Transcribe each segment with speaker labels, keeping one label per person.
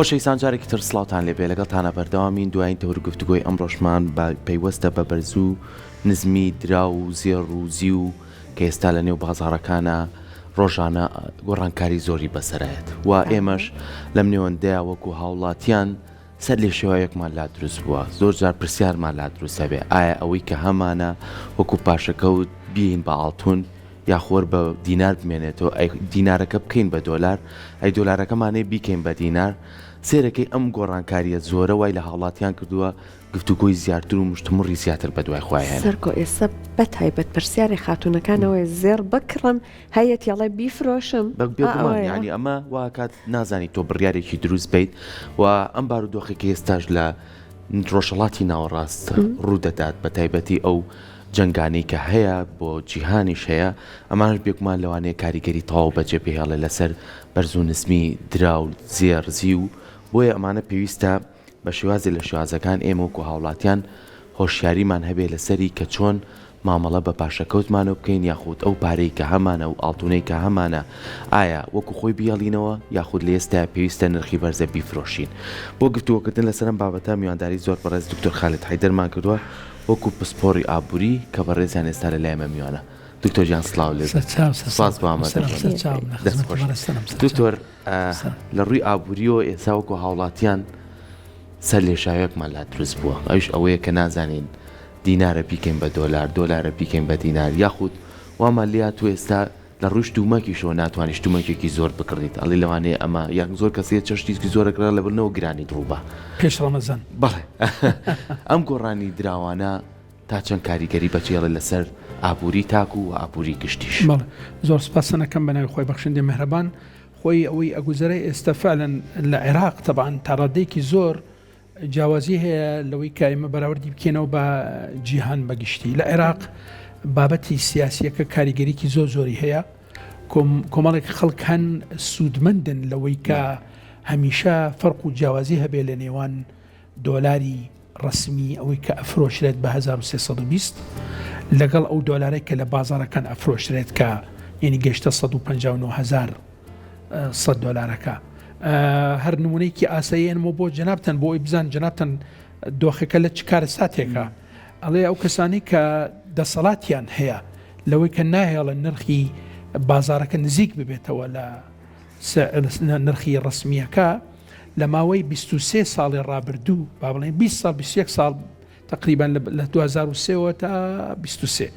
Speaker 1: خۆشەویستان جارێکی تر سڵاوتان لێبێ لەگەڵتانە بەردەوامین دوایین تەور گفتوگۆی ئەمڕۆشمان بە پەیوەستە بە بەرزو نزمی دراو و زێڕ و زیو کە ئێستا لە نێو بازاڕەکانە ڕۆژانە گۆڕانکاری زۆری بەسەرایەت و ئێمەش لەم نێوەندەیە وەکو هاوڵاتیان سەر لێشێواوێکمان لا دروست بووە زۆر جار پرسیارمان لا دروست هەبێ ئایا ئەوەی کە هەمانە وەکو پاشەکەوت بیین بە ئاڵتون یاخۆر بە دینار بمێنێتەوە ئەی دینارەکە بکەین بە دۆلار ئەی دۆلارەکەمانەیە بیکەین بە دینار سێرەکەی ئەم گۆڕانکاریە زۆرە وای لە هاوڵاتیان کردووە گفتوگۆی زیاتر و مشتومڕی زیاتر بەدوای خۆیان هێنا.
Speaker 2: سەرکۆ ئێستا بەتایبەت پرسیاری خاتوونەکان ئەوەیە زێڕ بکڕم هەیەتی ئەڵێ بیفرۆشم
Speaker 1: بە بێگومان یانی ئەمە واکات نازانی تۆ بڕیارێکی دروست بیت و ئەم بارودۆخێکی ئێستاش لە ڕۆژهەڵاتی ناوەڕاست ڕوودەدات بە تایبەتی ئەو جەنگانەی کە هەیە بۆ جیهانیش هەیە ئەمانش بێگومان لەوانەیە کاریگەری تەواو بەجێ بهێڵێ لەسەر بەرز و نزمی دراو زێڕ زیو بۆیە ئەمانە پێویستە بە شێوازێ لە شێوازەکان ئێمە وەکو هاوڵاتیان هۆشیاریمان هەبێ لەسەری کە چۆن مامەڵە بە پاشەکەوتمانەوە بکەین یاخود ئەو پارەی کە هەمانە و ئاڵتونەی کە هەمانە ئایا وەکو خۆی بیهێڵینەوە یاخود لە ئێستایا پێویستە نرخی بەرزە بیفرۆشین بۆ گفتوگۆکردن لەسەر ئەم بابەتە میوانداری زۆر بەڕێز دکتۆر خالد حەیدەرمان کردووە وەکو پسپۆڕی ئابوری کە بەڕێزیان ئێستا لە لای ئێمە میوانە دکتۆر گیان سڵاو لێ بێت سپاس بۆ ئامادەبوونت دەست خۆش دکتۆر لە ڕووی ئابووریەوە ئێستا وەکو هاوڵاتیان سەر لێشاوێکمان لا دروست بووە ئەویش ئەوەیە کە نازانین دینارە بیکەین بە دۆلار دۆلارە بیکەین بە دینار یاخود وامان لێهاتووە ئێستا لە ڕووی شتومەکیشەوە ناتوانانی شتومەکێکی زۆر بکڕیت ئەڵێ لەوانەیە ئەمە یان زۆر کەسێ چەشتیکی زۆرە کڕا لەبەرنەوە گرانی دڕووبە
Speaker 3: پێش ڕەمەزان
Speaker 1: بەڵێ ئەم گۆڕانی دراوانە تا چەند کاریگەری بەجێڵێ لەسەر ئابووری تاک و ئابووری گشتیش؟
Speaker 3: بەڵێ زۆر سپاستان ئەکەم بە ناوی خوای بەخشندەی مێهرەبان خۆی ئەوەی ئەگوزەرێ ئێستا فعلەن لە عێراق تەبعەن تا ڕادەیەکی زۆر جیاوازی هەیە لەوەی کە ئێمە بەراوردی بکەینەوە بە جیهان بەگشتی لە عێراق بابەتی سیاسیەکە کاریگەریکی زۆر زۆری هەیە کۆمەڵێک خەڵک هەن سوودمەندن لەوەی کە هەمیشە فەرق و جیاوازی هەبێ لە نێوان دۆلاری ڕەسمی ئەوەی کە ئەفرۆشرێت بە 1320 لەگەڵ ئەو دۆلارێک کە لە بازارەکان ئەفرۆشرێت کە یعنی گەشتە 159 هەزار 100 دۆلارەکە هەر نمونەیەکی ئاساییەنمەوە بۆ جەنابتان بۆ ئەوی بزان جەنابتان دۆخەکە لە چ کارەساتێکە ئەڵێ ئەو کەسانی کە دەسەڵاتیان هەیە لەوەی کە ناهێڵن نرخی بازارەکە نزیک ببێتەوە لە نرخی ڕسمیەکە لە ماوەی 23 ساڵی ڕابردوو با بڵێن 20 ساڵ 21 ساڵ تقریبا لە 2003ەوە تا 23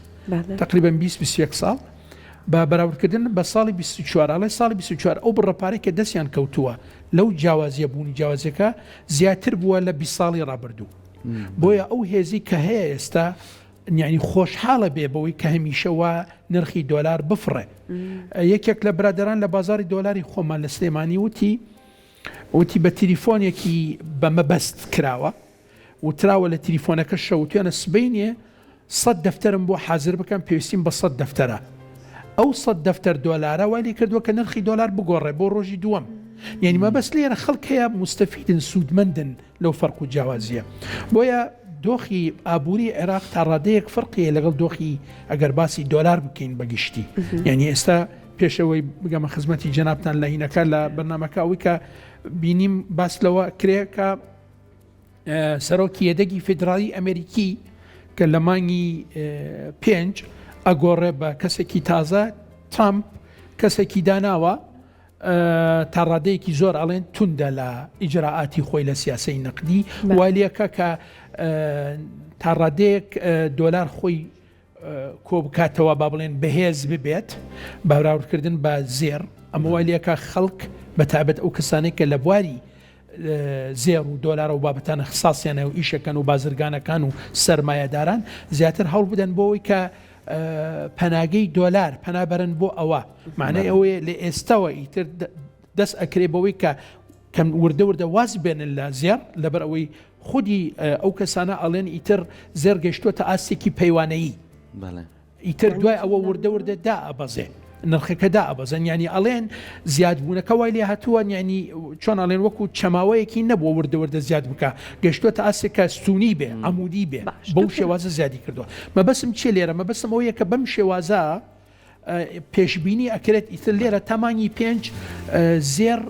Speaker 3: تقریبا 20 21 ساڵ بە بەراوردکردن بە ساڵی 24 ئەڵێ ساڵی 24 ئەو بڕە پارەی کە دەستیان کەوتووە لەو جیاوازیە بوونی جیاوازیەکە زیاتر بووە لە 20 ساڵی ڕابردوو بۆیە ئەو هێزی کە هەیە ئێستا یعنی خۆشحاڵە بێ بەوەی کە هەمیشە وا نرخی دۆلار بفڕێ یەکێک لە برادران لە بازاری دۆلاری خۆمان لە سلێمانی وتی وتی بە تلیفۆنێکی بە مەبەست کراوە وتراوە لە تلیفۆنەکەشەوە وتویانە سبەینێ سەت دەفتەرم بۆ حازر بکەن پێویستیم بە سەت دەفتەرە. ئەو سەت دەفتەر دۆلارە وای لێ کردووە کە نرخی دۆلار بگۆڕێ بۆ ڕۆژی دووەم. یانی مەبەست لێرە خەڵک هەیە موستەفیدن سوودمەندن لەو فەرق و جیاوازییە. بۆیە دۆخی ئابووری عێراق تا ڕادەیەک فەرقی هەیە لەگەڵ دۆخی ئەگەر باسی دۆلار بکەین بە گشتی. یانی ئێستا پێش ئەوەی بگەمە خزمەتی جەنابتان لە هینەکە لە بەرنامەکە ئەوەی کە بینیم باس لەوە کرێ کە سەرۆکی یەدەگی فیدراڵی ئەمریکی کە لە مانگی پێنج ئەگۆڕێ بە کەسێکی تازە ترامپ کەسێکی داناوە تا ڕادەیەکی زۆر ئەڵێن توندە لە ئیجرراعاتی خۆی لە سیاسەی نەقدی والیەکە کە تا ڕادەیەک دۆلار خۆی کۆبکاتەوە با بڵێن بەهێز ببێت بەراوردکردن بە زێر ئەمە وای لێکا خەڵک بە تابەت ئەو کەسانێک کە لە بواری زێر و دۆلارە و بابەتانە خساسیانە و ئیشەکەن و بازرگانەکان و سەرمایەداران زیاتر هەوڵ بدەن بۆ ئەوەی کە پەناگەی دۆلار پەنابەرن بۆ ئەوە معنای ئەوەیە لە ئێستاوە ئیتر دەست ئەکرێ بەوەی کە کەم وردە وردە واز بێنن لە زێڕ لەبەر ئەوەی خودی ئەو کەسانە ئەڵێن ئیتر زێڕ گەشتووەتە ئاستێکی پەیوانەیی ئیتر دوای ئەوە وردە وردە دا ئەبەزێ نرخەکە دا ئەبەزن ینی ئەڵێن زیادبوونەکە وای لێ هاتووە ینی چۆن ئەڵێن وەکو چەماوەیەکی نەبووە وردە وردە زیاد بکە گەشتووەتە ئاستێکە ستونی بێ عمودی بێ بەو شێوازە زیادی کردووە مەبەسم چیە لێرە مەبەسم ئەوەیە کە بەم شێوازە پێشبینی ئەکرێت ئیتر لێرە تا مانگی پێنج زێڕ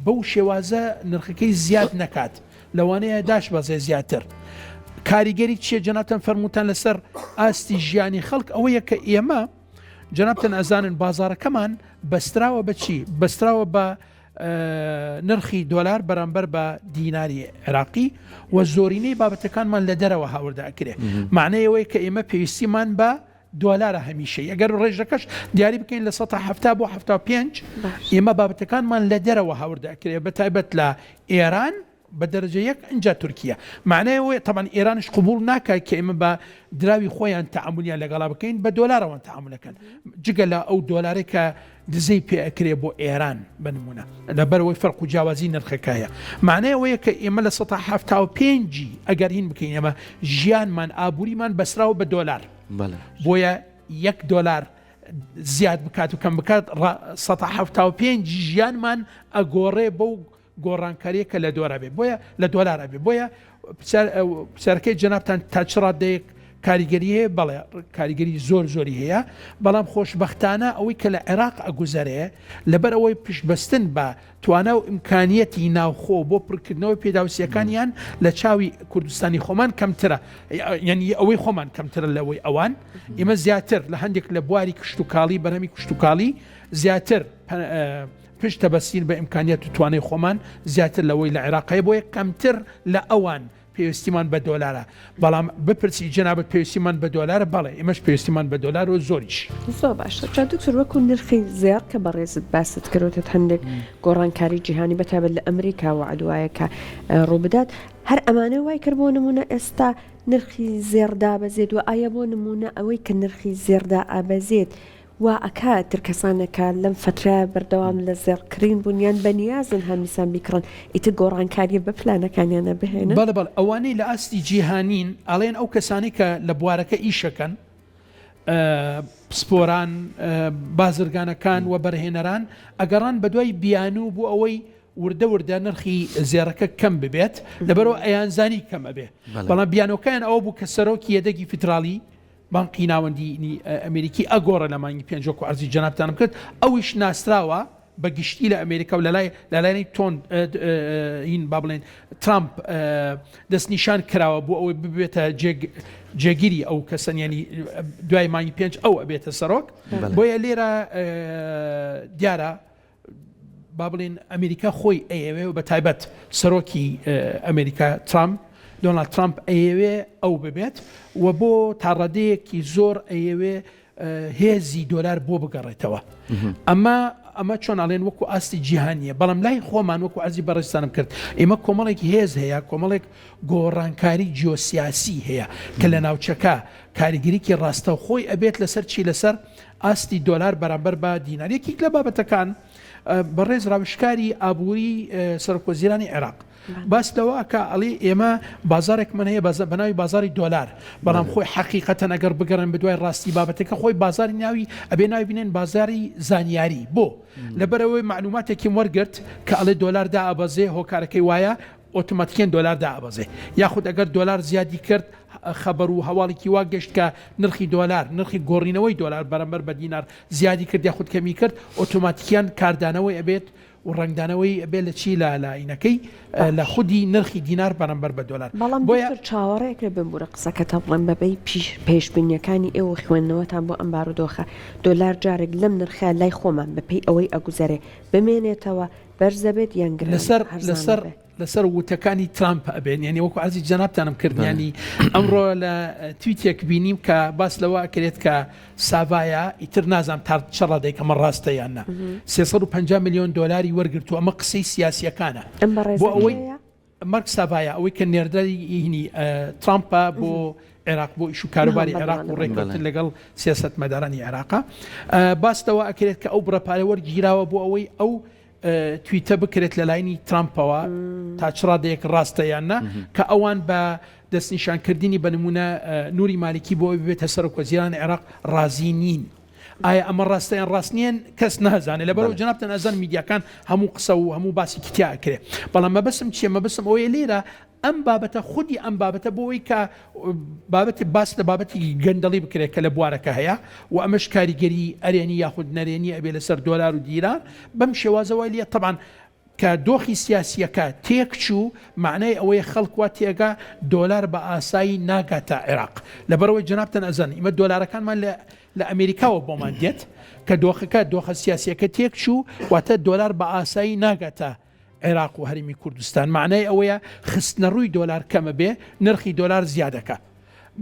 Speaker 3: بەو شێوازە نرخەکەی زیاد نەکات لەوانەیە داشبەزێ زیاتر. کاریگەری چیە جەنابتان فەرمووتان لەسەر ئاستی ژیانی خەڵک ئەوەیە کە ئێمە جەنابتان ئەزانن بازارەکەمان بەستراوە بە چی بەستراوە بە نرخی دۆلار بەرامبەر بە دیناری عێراقی و زۆرینەی بابەتەکانمان لە دەرەوە هاوردە ئەکرێ معنای ئەوەیە کە ئێمە پێویستیمان بە دۆلارە هەمیشەی ئەگەر ڕێژەکەش دیاری بکەین لە 170 بۆ 75 ئێمە بابەتەکانمان لە دەرەوە هاوردە ئەکرێ بە تایبەت لە ئێران بە دەرەجە یەک ئینجا تورکیە. مەعنای ئەوەیە تەبعەن ئێرانیش قبوڵ ناکات کە ئێمە بە دراوی خۆیان تەعامولیان لەگەڵا بکەین بە دۆلار ئەوان تەعامول ئەکەن جگە لە ئەو دۆلارەی کە دزەی پێ ئەکرێ بۆ ئێران بە نمونە لەبەرئەوەی فەرق و جیاوازی نرخەکە هەیە مەعنای ئەوەیە کە ئێمە لە سەتا 75 ی ئەگەر هین بکەین ئێمە ژیانمان ئابووریمان بەسراوە بە دۆلار بۆیە یەک دۆلار زیاد بکات و کەم بکات سەتا 75 ژیانمان ئەگۆڕێ بەو گۆڕانکاریە کە لە دۆرا بێ بۆیە لە دۆلار ئەبێ بۆیە پرسیارەکەی جەنابتان تا چ ڕادەیەک کاریگەری هەیە بەڵێ کاریگەری زۆر زۆری هەیە بەڵام خۆشببختانە ئەوەی کە لە عێراق ئەگوزەرێ لەبەر ئەوەی پشتبەستن بە توانا و ئیمکانیەتی ناوخۆ بۆ پڕکردنەوەی پێداویستیەکانیان لە چاوی کوردستانی خۆمان کەمترە یعنی ئەوەی خۆمان کەمترە لەوەی ئەوان ئێمە زیاتر لە هەندێک لە بواری کشتتوکاڵی بەرهەمی کشتتوکاڵی زیاتر پشت دەبەستین بە ئیمکانیەت و توانای خۆمان زیاتر لەوەی لە عێراق هەیە بۆیە کەمتر لە ئەوان پێویستیمان بە دۆلارە بەڵام بپرسی جەنابت پێویستیمان بە دۆلارە بەڵێ ئێمەش پێویستیمان بە دۆلار و زۆریش.
Speaker 2: زۆر باشە جا دکتۆر وەکو نرخی زێڕ کە بەڕێزت باست کرد هەندێک گۆڕانکاری جیهانی بە تایبەت لە ئەمریکا وعد وایە کە ڕووبدات هەر ئەمانە وای کرد بۆ نمونە ئێستا نرخی زێڕ دابەزێت و ئایا بۆ نمونە ئەوەی کە نرخی زێڕ دائەبەزێت وا ئەکات تر کەسانێک کە لەم فەترەیە بەردەوام لە زێڕ کڕین بوون یان بەنیازن هەمیسان بیکڕن ئیتر گۆڕانکاریە بە پلانەکانیانە بهێنن؟
Speaker 3: بەڵێ بەڵێ ئەوانەی لە ئاستی جیهانین ئەڵێن ئەو کەسانەی کە لە بوارەکە ئیشەکەن پسپۆران بازرگانەکان وەبەرهێنەران ئەگەڕان بەدوای بیانوو بۆ ئەوەی وردە وردە نرخی زێڕەکە کەم ببێت لەبەرئەوە ئەیانزانی کەم ئەبێ بەڵام بیانۆکەیان ئەوە بوو کە سەرۆکی یەدەگی فیدراڵی بانقی ناوەندیی ئەمریکی ئەگۆڕێ لە مانگی پێنج وەکو عەرزی جەنابتانم کرد، ئەویش ناسراوە بە گشتی لە ئەمریکا و لەلای لەلایەنی تۆن هین با بڵێن ترامپ دەستنیشان کراوە بۆ ئەوەی ببێتە جێگیری ئەو کەسەن ینی دوای مانگی پێنج ئەو ئەبێتە سەرۆک بۆیە لێرە دیارە با بڵێین ئەمریکا خۆی ئەیەوێ و بە تایبەت سەرۆکی ئەمریکا ترامپ دۆناڵد ترامپ ئەیەوێ ئەو ببێت و بۆ تاڕادەیەکی زۆر ئەیەوێ هێزی دۆلار بۆ بگەڕێتەوە ئەمە ئەمە چۆن ئەڵێن وەکو ئاستی جیهانیە بەڵام لای خۆمان وەکو عەرزی بەڕێزتانم کرد ئێمە کۆمەڵێک هێز هەیە کۆمەڵێک گۆڕانکاری جیۆسیاسی هەیە کە لە ناوچەکە کاریگەریکی ڕاستەوخۆی ئەبێت لەسەر چی لەسەر ئاستی دۆلار بەرامبەر بە دینار. یەکیک لە بابەتەکان بەڕێز ڕاویژکاری ئابووری سەرۆکوەزیرانی عێراق باس لەوە ئەکا ئەڵێ ئێمە بازارێکمان هەیە بە ناوی بازاری دۆلار بەڵام خۆی حەقیقەتەن ئەگەر بگەڕێن بەدوای ڕاستی بابەتەکە خۆی بازاری ناوی ئەبێ ناوی بنێن بازاری زانیاری بۆ لەبەرئەوەی مەعلوماتێکیم وەرگرت کە ئەڵێ دۆلار دائەبەزێ هۆکارەکەی وایە ئۆتۆماتیکیەن دۆلار دائەبەزێ یاخود ئەگەر دۆلار زیادی کرد خەبەر و هەواڵێکی وا گەشت کە نرخی دۆلار نرخی گۆڕینەوەی دۆلار بەرامبەر بە دینار زیادی کرد یاخود کەمی کرد ئۆتۆماتیکیان کاردانەوەی ئەبێت و ڕەنگدانەوەی ئەبێت لە چی لە لاینەکەی لە خودی نرخی دینار بەرامبەر بە دۆلار
Speaker 2: بەڵام
Speaker 3: بۆیە
Speaker 2: دکتۆر چاوەڕێکرێ بمبورە قسەکەتە بڵێم بەبێی پێشبینیەکانی ئێوە و خوێندنەوەتان بۆ ئەم بارودۆخە دۆلار جارێک لەم نرخە لای خۆمان بەپێی ئەوەی ئەگوزەرێ بمێنێتەوە بەرزەبێت یان گران
Speaker 3: لەسەر
Speaker 2: هەرزان
Speaker 3: لەسەر
Speaker 2: ئەبێ؟
Speaker 3: لەسەر وتەکانی ترامپ ئەبێن یعنی وەکو عەرزی جەنابتانم کرد ینی ئەمڕۆ لە تویتێک بینیم کە باس لەوە ئەکرێت کە ساڤایا ئیتر نازانم تا چ ڕادەیەک ئەمە ڕاستە یان نا 350 میلیۆن دۆلاری وەرگرتووە ئەمە قسەی سیاسیەکانە
Speaker 2: ئەم بەڕێزە
Speaker 3: بۆ ئەوەی
Speaker 2: کێیە؟
Speaker 3: مارک ساڤایا ئەوەی کە نێردراوی هینی ترامپە بۆ عێراق بۆ ئیش و کاروباری عێراق و ڕێککەوتن لەگەڵ سیاسەتمەدارانی عێراقە باس لەوە ئەکرێت کە ئەو بڕە پارە وەرگیراوە بۆ ئەوەی ئەو تویتە بکرێت لە لاینی ترامپەوە تا چ ڕادەیەک ڕاستە یان نا کە ئەوان بە دەستنیشانکردنی بە نمونە نوری مالیکی بۆ ئەوەی ببێتە سەرۆک وەزیرانی عێراق ڕازی نین. ئایا ئەمە ڕاستە یان ڕاست نییە کەس نازانێت لەبەرئەوە جەنابتان ئەزان میدیاکان هەموو قسە و هەموو باسێکی تیا ئەکرێ بەڵام مەبەستم چییە مەبەستم ئەوەیە لێرە ئەم بابەتە خودی ئەم بابەتە بۆ ئەوەی کە بابەتی باس لە بابەتی گەندەڵی بکرێت کە لە بوارەکە هەیە و ئەمەش کاریگەری ئەرێنی یاخود نەرێنی ئەبێ لەسەر دۆلار و دینار بەم شێوازە وای لێ تەبان. کە دۆخی سیاسییەکە تێکچوو، مەعنای ئەوەیە خەڵک وا تێئەگا دۆلار بە ئاسایی ناگاتە عێراق. لەبەرئەوەی جەنابتان ئەزانن ئیمە دۆلارەکانمان لە لە ئەمێریکاوە بۆمان دێت، کە دۆخەکە، دۆخە سیاسییەکە تێکچوو، واتە دۆلار بە ئاسایی ناگاتە عێراق و هەرێمی کوردستان. مەعنای ئەوەیە خستنەڕووی دۆلار کەمەبێ، نرخی دۆلار زیادەکا.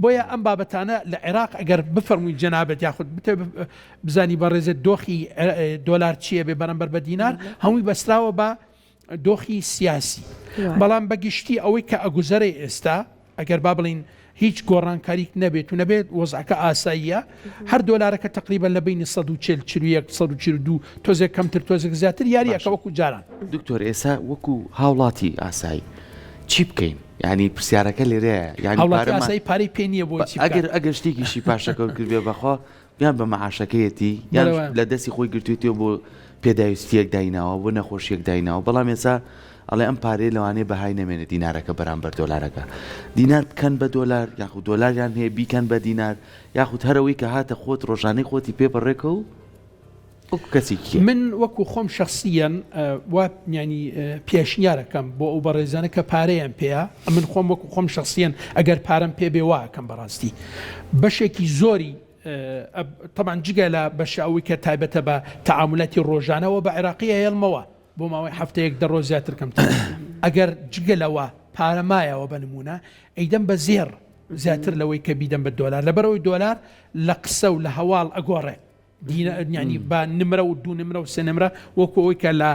Speaker 3: بۆیە ئەم بابەتانە لە عێراق ئەگەر بفەرمووی جەنابت یاخود بتەوێ بزانی بەڕێزت دۆخی دۆلار چییە بێ بەرامبەر بە دینار هەمووی بەستراوە بە دۆخی سیاسی بەڵام بە گشتی ئەوەی کە ئەگوزەرێ ئێستا ئەگەر با بڵین هیچ گۆڕانکاریک نەبێت و نەبێت وەزعەکە ئاساییە هەر دۆلارەکە تقریبا لە بینی 140 41 142 تۆزێک کەمتر تۆزێک زیاتر یاریەکە وەکو جاران.
Speaker 1: دکتۆر ئێسا وەکو هاوڵاتی ئاسایی چی بکەین؟ یانی پرسیارەکە لێرەیە یانی
Speaker 3: هاوڵاتی پارەمان ئاسایی پارەی پێ نییە بۆی چی بکات؟
Speaker 1: ئەگەر ئەگەر شتێکیشی پاشەکەوت کردبێ بەخوا یان بە مەعاشەکەیەتی یان
Speaker 3: بەڵێ وایە.
Speaker 1: لە دەستی خۆی گرتوێتیەوە بۆ پێداویستیەک دایناوە بۆ نەخۆشیەک دایناوە بەڵام ئێستا ئەڵێ ئەم پارەیە لەوانەیە بەهای نەمێنێ دینارەکە بەرامبەر دۆلارەکە دینار بکەن بە دۆلار یاخود دۆلاریان هەیە بیکەن بە دینار یاخود هەرەوەی کە هاتە خۆت ڕۆژانەی خۆتی پێ بەڕێکە و وەکو کەسێکی.
Speaker 3: من وەکو خۆم شەخسیەن وا یانی پێشنیارەکەم بۆ ئەو بەڕێزانە کە پارەیان پێیە من خۆم وەکو خۆم شەخسیەن ئەگەر پارەم پێ بێ وا ئەکەم بەڕاستی بەشێکی زۆری تەبعەن جگە لە بەشە ئەوەی کە تایبەتە بە تەعامولاتی ڕۆژانەوە بە عێراقی ئەهێڵمەوە بۆ ماوەی هەفتەیەک دە ڕۆژ زیاتر کەمتر ئەگەر جگە لەوە پارە مایەوە بە نمونە ئەیدەم بە زێڕ زیاتر لەوەی کە بیدەم بە دۆلار لەبەرئەوەی دۆلار لە قسە و لە هەواڵ ئەگۆڕێ دینە یانی بە نمرە و دوو نمرە و سێ نمرە وەکو ئەوەی کە لە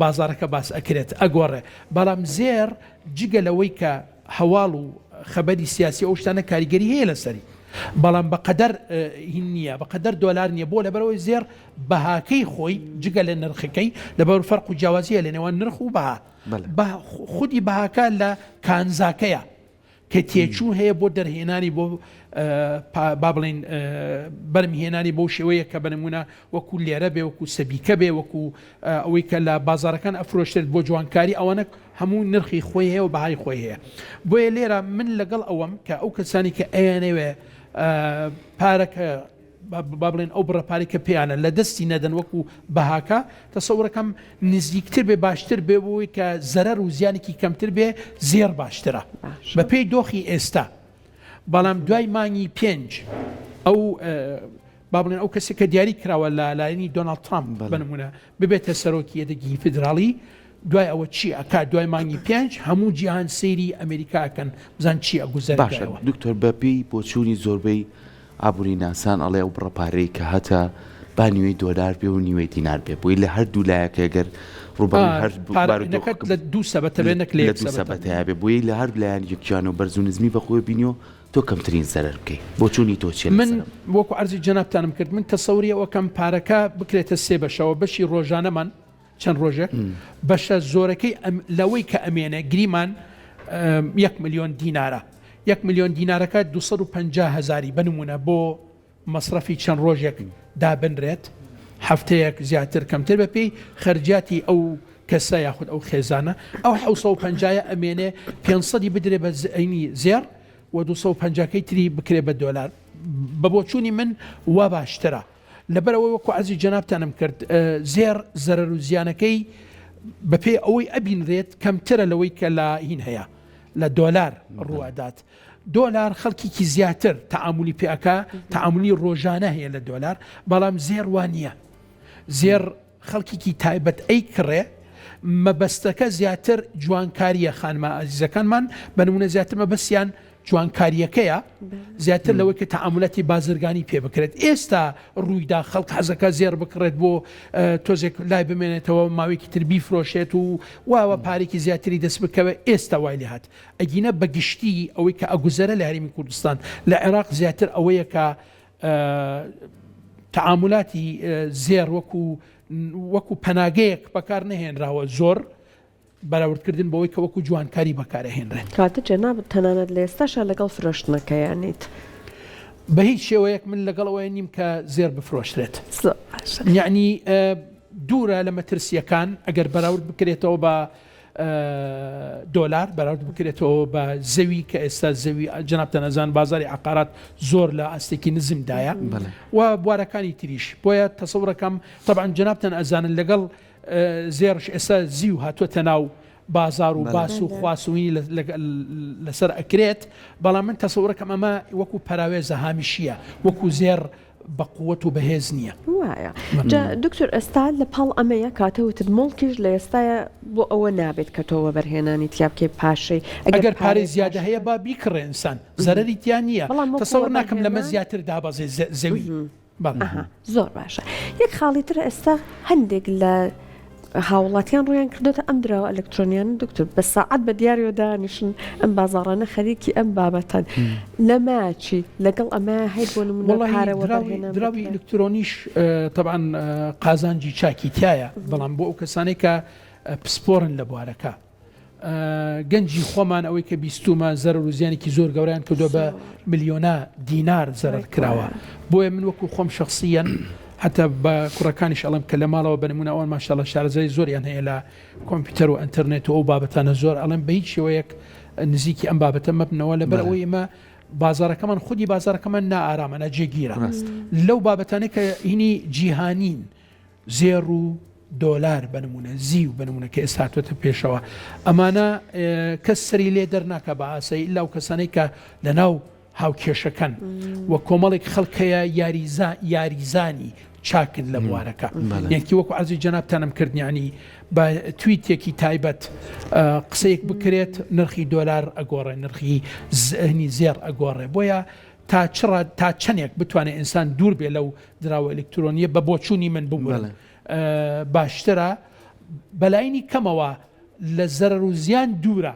Speaker 3: بازاڕەکە باس ئەکرێت ئەگۆڕێ بەڵام زێڕ جگە لەوەی کە هەواڵ و خەبەری سیاسی ئەو شتانە کاریگەری هەیە لەسەری بەڵام بەقەدەر هین نییە بەقەدەر دۆلار نییە بۆ لەبەرەوەی زێڕ بەهاکەی خۆی جگە لە نرخەکەی لەبەر فەرق و جیاوازیە لە نێوان نرخ و بەها خودی بەهاکە لە کانزاکەیە کە تێچوو هەیە بۆ دەرهێنانی بۆ با بڵین بەرم هێنانی بەو شێوەیە کە بەنمونە وەکو لێرە بێ وەکو سەبیکە بێ وەکو ئەوەی کە لە بازارەکان ئەفرۆشتێت بۆ جوانکاری ئەوانە هەموو نرخی خۆی هەیە و بەهای خۆی هەیە بۆیە لێرە من لەگەڵ ئەوەم کە ئەو کەسانی کە ئەیانەوێ پارەکە با بڵێن ئەو بڕە پارەی کە پێیانە لە دەستی نەدەن وەکو بەهاکە تەسەورەکەم نزیکتر بێ باشتر بێ بۆی کە زەرەر و زیانێکی کەمتر بێ زێڕ باشترە بەپێی دۆخی ئێستا بەڵام دوای مانگی پێنج ئەو با بڵێن ئەو کەسێک کە دیاری کراوە لە لایەنی دۆناڵد ترامپ بە نمونە ببێتە سەرۆکی یەدەگی فیدراڵی دوای ئەوە چی ئەکات دوای مانگی پێنج هەموو جیهان سەیری ئەمریکا ئەکەن بزان چی ئەگوزەرێ
Speaker 1: باشە دکتۆر بەپێی بۆچوونی زۆربەی ئابووریناسان ئەڵێ ئەو بڕە پارەی کە هەتە با نیوەی دۆلار بێ و نیوەی دینار بێ بۆی لە هەردوو لایەکە گەر ڕووبەڕووی هەر
Speaker 3: بارودۆخ لە دوو سەبەتە بێ نەک لە
Speaker 1: لە
Speaker 3: یەک
Speaker 1: دوو
Speaker 3: سەبەتە.
Speaker 1: سەبەتەیا بێ بۆیە لە هەر لایەن یەکیان و بەرز و نزمی بە خۆی بینیوە تۆ کەمترین زەرەر بکەی بۆچوونی تۆ چیە
Speaker 3: من
Speaker 1: لەسەر ئەم؟
Speaker 3: وەکو عەرزی جەنابتانم کرد من تەسەوری ئەوەکەم پارەکە بکرێتە سێ بەشەوە بەشی ڕۆژانەمان چەند ڕۆژێک بەشە زۆرەکەی لەوەی کە ئەمێنێ گریمان یەک ملیۆن دینارە یەک ملیۆن دینارەکە 250 هزاری بە نمونە بۆ مەسرەفی چەند ڕۆژێک دابنرێت هەفتەیەک زیاتر کەمتر بە پێی خەرجاتی ئەو کەسە یاخود ئەو خێزانە ئەو 550 ئەمێنێ 500 بدرێ بە زەینی زێڕ و 250 کەی تری بکرێ بە دۆلار بە بۆچوونی من وا باشترە لەبەرئەوەی وەکو عەرزی جەنابتانم کرد زێڕ زەرەر و زیانەکەی بەپێی ئەوەی ئەبینرێت کەمترە لەوەی کە لە هین هەیە لە دۆلار ڕوئەدات دۆلار خەڵکیکی زیاتر تەعامولی پێ ئەکا تەعامولی ڕۆژانە هەیە لە دۆلار بەڵام زێڕ وا نییە زێڕ خەڵکیکی تایبەت ئەیکڕێ مەبەستەکە زیاتر جوانکاریە خانمە ئازیزەکانمان بە نمونە زیاتر مەبەستیان جوانکاریەکەیە زیاتر لەوەی کە تەعامولاتی بازرگانی پێ بکرێت ئێستا ڕوویدا خەڵک حەزەکە زێڕ بکڕێت بۆ تۆزێک لای بمێنێتەوە ماوەیەکی تر بیفرۆشێت و واوە پارێکی زیاتری دەست بکەوێت ئێستا وای لێهات ئەگینە بە گشتی ئەوەی کە ئەگوزەرە لە هەرێمی کوردستان لە عێراق زیاتر ئەوەیە کە تەعامولاتی زێڕ وەکو وەکو پەناگەیەک بەکار نەهێنراوە زۆر بەراوردکردن بەوەی کە وەکو جوانکاری بەکارئەهێنرێت.
Speaker 2: کەواتە جەنابت تەنانەت لە ئێستاشا لەگەڵ فرۆشتنەکەیانیت؟
Speaker 3: بە هیچ شێوەیەک من لەگەڵ ئەوەیە نیم کە زێر بفرۆشرێت.
Speaker 2: زۆر باشە.
Speaker 3: یەعنی دوورە لە مەترسییەکان ئەگەر بەراورد بکرێتەوە بە دۆلار بەراورد بکرێتەوە بە زەوی کە ئێستا زەوی جەنابتان ئەزان بازاری عەقارات زۆر لە ئاستێکی نزمدایە و بوارەکانی تریش بۆیە تەسەورەکەم تەبعەن جەنابتان ئەزانن لەگەڵ. زێڕش ئێستا زیو هاتووەتە ناو بازار و باس و خواسوینی لەسەر ئەکرێت بەڵام من تەسەورەکەم ئەمە وەکو پەراوێزە هامیشیە وەکو زێڕ بە قوت و بەهێز نییە.
Speaker 2: وایە جا دکتۆر ئێستا لە پاڵ ئەمەیە کاتە وتت موڵکیش لە ئێستایا بۆ ئەوە نابێت کە تۆ وەبەرهێنانی تیا بکەی پاشەی
Speaker 3: ئەگەر پارەی زیادە هەیە با بیکڕێ ئینسان زەرەری تیا نییە تەسەور ناکەم لەمە زیاتر دابەزێ زەوی.
Speaker 2: ئەها زۆر باشە یەک خاڵی تر ئێستا هەندێک لە هاوڵاتیان ڕویان کردوتە ئەم دراوە ئەلکترۆنیان دکتۆر بە ساعت بە دیاریەوە دانیشن ئەم بازاڕانە خەریکی ئەم بابەتەن لەما چی لەگەڵ ئەمە هەیە بۆ نمونە پارە وەبەرهێنان
Speaker 3: دراوی ئەلکترۆنیش تەبعەن قازانجی چاکی تایە بەڵام بۆ ئەو کەسانێک کە پسپۆرن لە بوارەکە گەنجی خۆمان ئەوەی کە بیستومە زەرەر و زیانێکی زۆر گەورەیان کردووە بە ملیۆنا دینار زەرەر کراوە بۆیە من وەکو خۆم شخصیەن حتا بە کوڕەکانیش ئەڵێم کە لە ماڵەوە بە نمونە ئەوان ماشاءاللە شارەزای زۆریان هەیە لە کۆمپیوتەر و ئەتەرنێت و ئەو بابەتانە زۆر ئەڵێم بە هیچ شێوەیەک نزیکی ئەم بابەتە مەبنەوە لەبەر ئەوەی ئێمە بازارەکەمان خودی بازارەکەمان نائارامە ناجێگیرە لەو بابەتانەی کە هینی جیهانین زێڕ و دۆلار بە نموونە، زیو بە نموونە کە ئێستا هاتووەتە پێشەوە، ئەمانە کەس سەری لێ دەرناکا بە ئاسایی ئیلا ئەو کەسانەی کە لەناو هاوکێشەکەن و کۆمەڵێک خەڵک هەیە یاریزا یاریزانی چاکن لە بوارەکە یەکی وەکو عەرزی جەنابتانم کرد یانی بە تویتێکی تایبەت قسەیەک بکرێت نرخی دۆلار ئەگۆڕێ نرخی زهنی زێڕ ئەگۆڕێ بۆیە تا چ تا چەندێک بتوانێت ئینسان دوور بێ لەو دراوە ئەلکترۆنیە بە بۆچوونی من ببورن باشترە بەلاینی کەمەوە لە زەرەر و زیان دوورە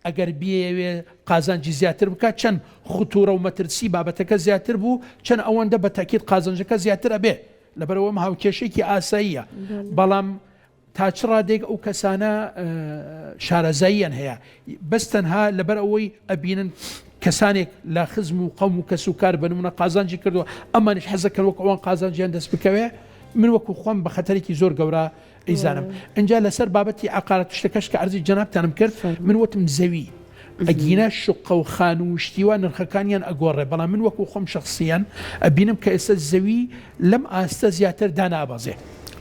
Speaker 3: ئەگەر بیەوێ قازانجی زیاتر بکات چەند خطورە و مەترسی بابەتەکە زیاتر بوو چەند ئەوەندە بە تاکیت قازانجەکە زیاتر ئەبێ لەبەرەوەم هاوکێشێکی ئاساییە بەڵام تا چ ڕادەیەک ئەو کەسانە شارەزاییان هەیە بەس تەنها لەبەر ئەوەی ئەبینن کەسانێک لە خزم و قەوم و کەس و کار بە نمونە قازانجی کردووە ئەمانیش حەزەکەن وەک ئەوان قازانجیان دەست بکەوێ من وەکو خۆم بە خەتەرێکی زۆر گەورە ئەیزانم ئینجا لەسەر بابەتی عقارات شتەکەش کە عەرزی جەنابتانم کرد من وتم زەوی ئەگینا شوقە و خانوو و شتی وا نرخەکانیان ئەگۆڕێ بەڵام من وەکو خۆم شەخسیەن ئەبینم کە ئێستا زەوی لەم ئاستە زیاتر دانابەزێ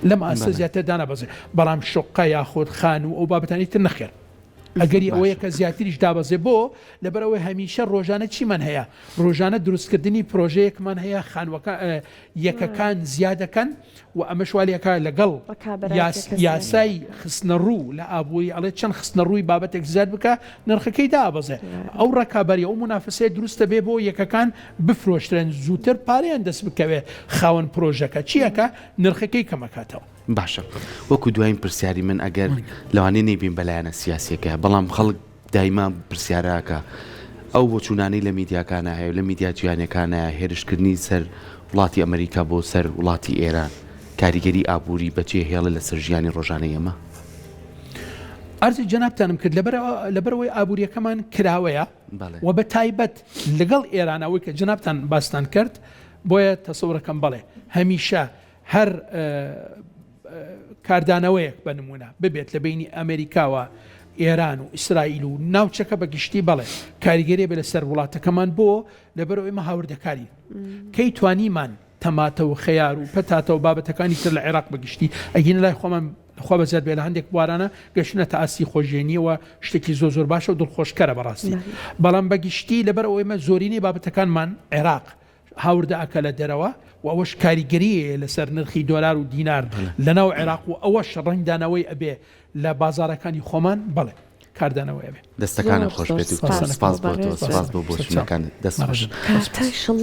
Speaker 3: لەم ئاستە زیاتر دانابەزێ بەڵام شوقە یاخود خانوو ئەو بابەتانی تر نەخێر ئەگەری ئەوەیە کە زیاتریش دابەزێ بۆ لەبەرئەوەی هەمیشە ڕۆژانە چیمان هەیە ڕۆژانە دروستکردنی پرۆژەیەکمان هەیە خانوەکە یەکەکان زیادەکەن و ئەمەش وا لێکا لەگەڵ یاسای خستنەڕوو لە ئابووری ئەڵێ چەند خستنەڕووی بابەتێک زیاد بکە نرخەکەی دابەزێ ئەو ڕکابەری ئەو منافسەیە دروستە بێ بۆ یەکەکان بفرۆشترێن زووتر پارەیان دەست بکەوێ خاوەن پرۆژەکە چیەکە نرخەکەی کەمەکاتەوە.
Speaker 1: باشە وەکو دوایین پرسیاری من ئەگەر لەوانەیە نەیبین بە لایەنە سیاسیەکە بەڵام خەڵک دایما پرسیارەکە ئەو بۆچوونانەی لە میدیاکانا هەیە و لە میدیا جیهانیەکانا هێرشکردنی سەر وڵاتی ئەمریکا بۆ سەر وڵاتی ئێران کاریگەری ئابووری بەجێ هێڵێ لەسەر ژیانی ڕۆژانەی ئێمە؟
Speaker 3: عەرزی جەنابتانم کرد لەبەر لەبەرئەوەی ئابووریەکەمان کراوەیە و بە تایبەت لەگەڵ ئێران ئەوەی کە جەنابتان باستان کرد بۆیە تەسەورەکەم بەڵێ هەمیشە هەر کاردانەوەیەک بە نمونە ببێت لە بینی ئەمریکاوە ئێران و ئیسرائیل و ناوچەکە بە گشتی بەڵێ کاریگەری بێ لەسەر وڵاتەکەمان بۆ لەبەرەوە ئێمە هاوردەکارین کەی توانیمان تەماتە و خەیار و پەتاتە و بابەتەکانی تر لە عێراق بە گشتی ئەگینە لای خۆمان خوا بەزیاد بێ لە هەندێک بوارانە گەشتنەتە ئاستی خۆژێنیەوە شتێکی زۆر زۆر باشە و دڵخۆشکەرە بەڕاستی بەڵام بەگشتی لەبەر ئەوەی ئێمە زۆرینەی بابەتەکانمان عێراق هاوردە ئەکا لە دەرەوە و ئەوەش کاریگەری هەیە لەسەر نرخی دۆلار و دینار لەناو عێراق و ئەوەش ڕەنگدانەوەی ئەبێ لە بازاڕەکانی خۆمان بەڵێ کاردانەوەی ئەبێ.
Speaker 1: دەستەکانت خۆش بێت دکتۆر سپاس بۆ تۆ سپاس بۆ بۆچونەکانت دەست خۆش.